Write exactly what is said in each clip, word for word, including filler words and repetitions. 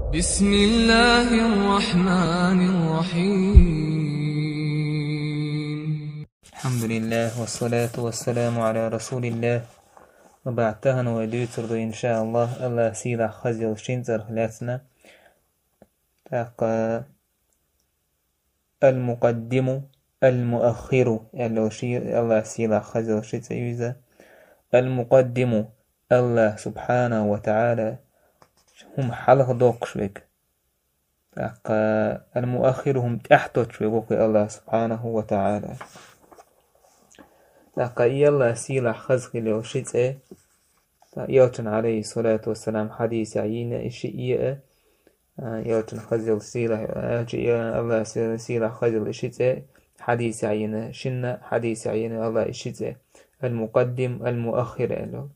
بسم الله الرحمن الرحيم. الحمد لله والصلاة والسلام على رسول الله. وبعد, тахан вай дуьйцур ду, иншааллахӀ, АллахӀ сийлахь хаза йолча шин цӀерах лаьцна. ТӀаккха المقدم المؤخر аьлла йолу ши, АллахӀ сийлахь хаза йолу ши цӀе ю иза. المقدم, АллахӀ субхьанаху ва таӀала хӀума хьалхадоккхуш верг. ТӀаккха المؤخر, хӀума тӀаьхьатоттуш верг ву кхин АллахӀ субхьанаху ва таӀала. ТӀаккха и АллахӀ сийлахь хаза хила йолу ши цӀе, элчан, Ӏалайхи ссалату вассалам, хьадисехь йийна и ши а, а, элчан хаза йолу сийлахь, а, элчан, а, АллахӀ си-, сийлахь хаза йолу и ши цӀе хьадисехь йийна, шинна хьадисехь йийна АллахӀ и ши цӀе, المقدم المؤخر аьлла.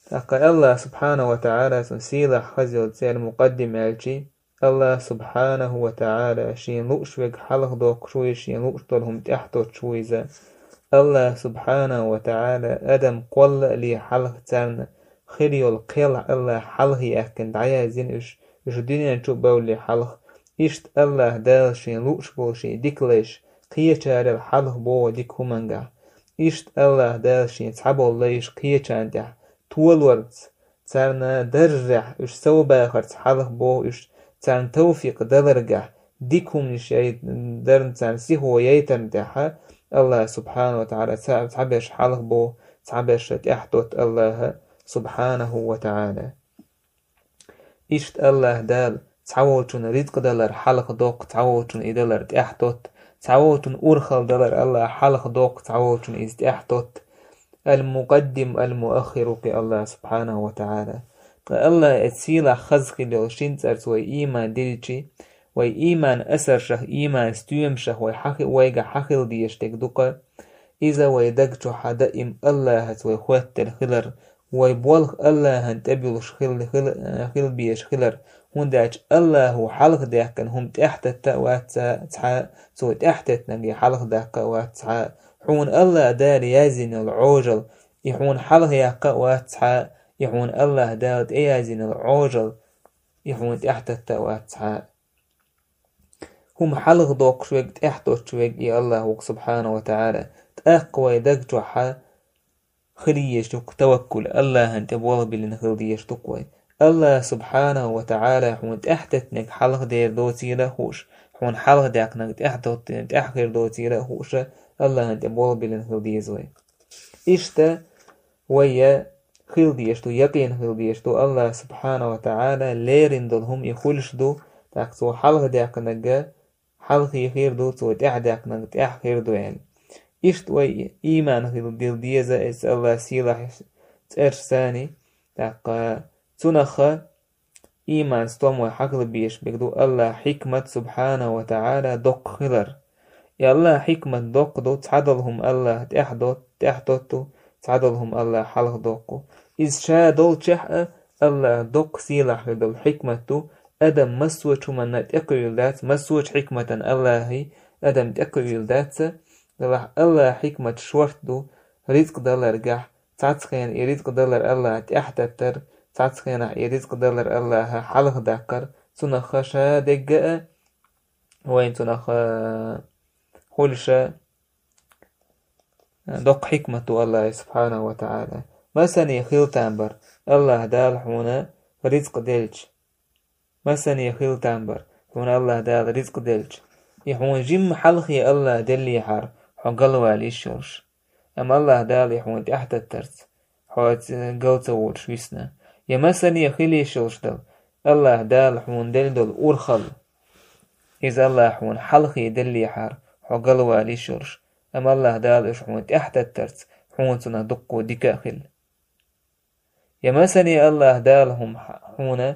ТӀаккха АллахӀ субхьанаху ва таӀала цуьнан сийлахь хаза йолу цӀе المقدم аьлчи, АллахӀ субхьанаху ва таӀала шена лууш верг хьалхадоккхуш ву иза, шена лууш долу хӀума тӀаьхьатоттуш ву иза. АллахӀ субхьанаху ва таӀала адам кхоллале хьалха царна хир йолу кхел АллахӀа хьалха яьккхина дӀаяздина уьш, уьш дуьнен чу а бевлле хьалха. Иштта АллахӀ Дала шена лууш болу шен дика лайш кхечарел хьалха боху дика хӀумангахь. Иштта АллахӀ Дала шен цхьаболу лайш кхечарна тӀехь толорца, царна даржехь уьш совбахарца хьалха боху уьш, царна тавфикъ даларгахь, дика хӀуманаш яй-, дарна царна сихо яйтарна тӀехь, АллахӀ субхьанаху ва таӀала ца-, цхьаберш хьалха боху, цхьаберш тӀаьхьатотту АллахӀа субхьанаху ва таӀала. Иштта АллахӀ Дала цхьаволчунна рицкъ далар хьалха доккху, цхьаволчунна и далар тӀаьхьатотту, цхьаволчунна урхалла далар АллахӀа хьалха доккху, цхьаволчунна иза тӀаьхьатотту. المقدم المؤخر кхин АллахӀ субхьанаху ва таӀала. Ткъа АллахӀ эцу сийлахь хаза хила йолу шин цӀарца вай ийман дилчи, вай ийман асаршах, ийман стоьмашах вай хьан хи-, вайгахь хьан хила дезаш дерг ду-кх. Иза вай даг чохь даим АллахӀаца вай хоттаделла хилар, вай болх АллахӀана тӀебуьллуш хила, хила, хила безаш хилар, хӀунда аьлча АллахӀа хьалха даьккхина хӀума тӀаьхьататта а вац цхьа, цо тӀаьхьатеттинарг хьалха даккха а вац цхьа, хьуна АллахӀ Дала яздина йолу Ӏожалла, и хьуна хьалха яккха а вац цхьа, и хьуна АллахӀ Дала тӀеяздина йолу Ӏожалла, и хьуна тӀаьхьататта а вац цхьа. ХӀума хьалха доккхуш верг, тӀаьхьатоттуш верг и АллахӀ ву-кх субхьанаху ва таӀала. ТӀаккха вай даг чохь хила езаш ду-кх таваккул, АллахӀана тӀе болх биллина хила дезаш ду-кх вай. АллахӀ субхьанаху ва таӀала хьуна тӀаьхьатеттинарг хьалха дер доцийла а хууш, хьуна хьалха даьккхинарг тӀаьхьатоттинарг тӀаьхьа хир доцийла а хууш, АллахӀана тӀе болх биллина хила деза вай. Иштта вай я хила дезаш ду, якъин хила дезаш ду, АллахӀ субхьанаху ва таӀала леррина долу хӀума и хуьлуш ду, тӀаккха цо хьалха даьккхинарг хьалхе хир ду, цо тӀаьхьа даьккхинарг тӀаьхьа хир ду аьлла. Иштта вай ийман хила дила деза эцу АллахӀан сийлахь цӀерашца, тӀаккха цунах ийман стом вай хьан хила безаш берг ду АллахӀан хьикмат субхьанаху ва таӀала доккха хилар. И АллахӀан хьикмат доккха ду, цхьадолу хӀума АллахӀа тӀаьхьадот-, тӀаьхьатотту, цхьадолу хӀума АллахӀа хьалха доккху. Иза ша долчехь а АллахӀан доккха сийлахь хир долу хьикмат ду, адам массочу хӀуманна тӀекхуьйла дац, массочу хьикматан АллахӀан адам тӀекхуьйла дац, делахь АллахӀан хьикмат шорта ду, рицкъ даларгахь, цхьацца хенахь и рицкъ далар АллахӀа тӀаьхьататтар, цхьацца хенахь и рицкъ далар АллахӀа хьалха даккхар, цунах ша дегга а, вайна цунах, а, хуьлуш а, а, доккха хьикмат ду АллахӀан субхьанаху ва таӀала. Масане хила там бара, АллахӀ Дала хьуна рицкъ делча. Масане хила там бара, хьуна АллахӀ Дала рицкъ делча. И хьуна жимма хьалхе АллахӀа деллехьара, хьо галвала йиш йолуш. Амма АллахӀ Дала и хьуна тӀаьхьататтарца, хьо ц-, гал ца волуш висна. Я масане хила йиш йолуш дала, АллахӀ Дала хьуна делла долу урхалла. Иза АллахӀа хьуна хьалхе деллехьара, хьо галвала йиш йолуш. Амма АллахӀ Дала уьш хьуна тӀаьхьататтарца, хьуна цунах дуккха дика а хилла. Я масане АллахӀ Дала хӀума хьуна,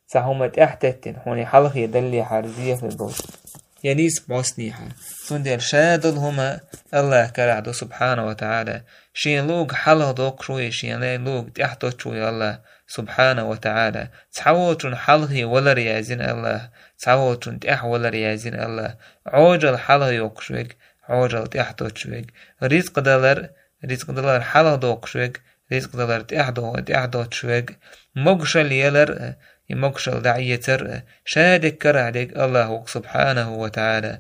цхьа хӀума тӀаьхьатеттина, хьуна и хьалхе даллехьара зен хир долуш, я нийса бӀостанехьара. Цундела ша долу хӀума АллахӀан карахь ду субхьанаху ва таӀала. Шен луург хьалха доккхуш ву и, шен луург тӀаьхьатоттуш ву и АллахӀ субхьанаху ва таӀала. Цхьаволчунна хьалхе валар яздина АллахӀа, цхьаволчунна тӀаьхьа валар яздина АллахӀа. Ӏожалла хьалха йоккхуш верг, Ӏожалла тӀаьхьатоттуш верг. Рицкъ далар, рицкъ далар хьалха доккхуш верг, рицкъ далар тӀаьхьа до-, тӀаьхьатоттуш верг. Могушалла ялар, и могушалла дӀаэцар а, ша дерг карахь дерг Аллах ву-кх субхьанаху ва таӀала,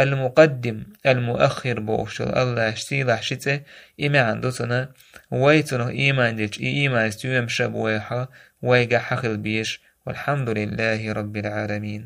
ал-Мукъаддим, ал-Муаххир бохуш долу Аллахьан сийлахь ши цӀе, и маьӀна ду цуьнан, вай цунах ийман диллича, и ийман стоьмаш а бу вайх, вайгахь хила безаш. Валхьамдулиллахи Раббил Ӏаламин.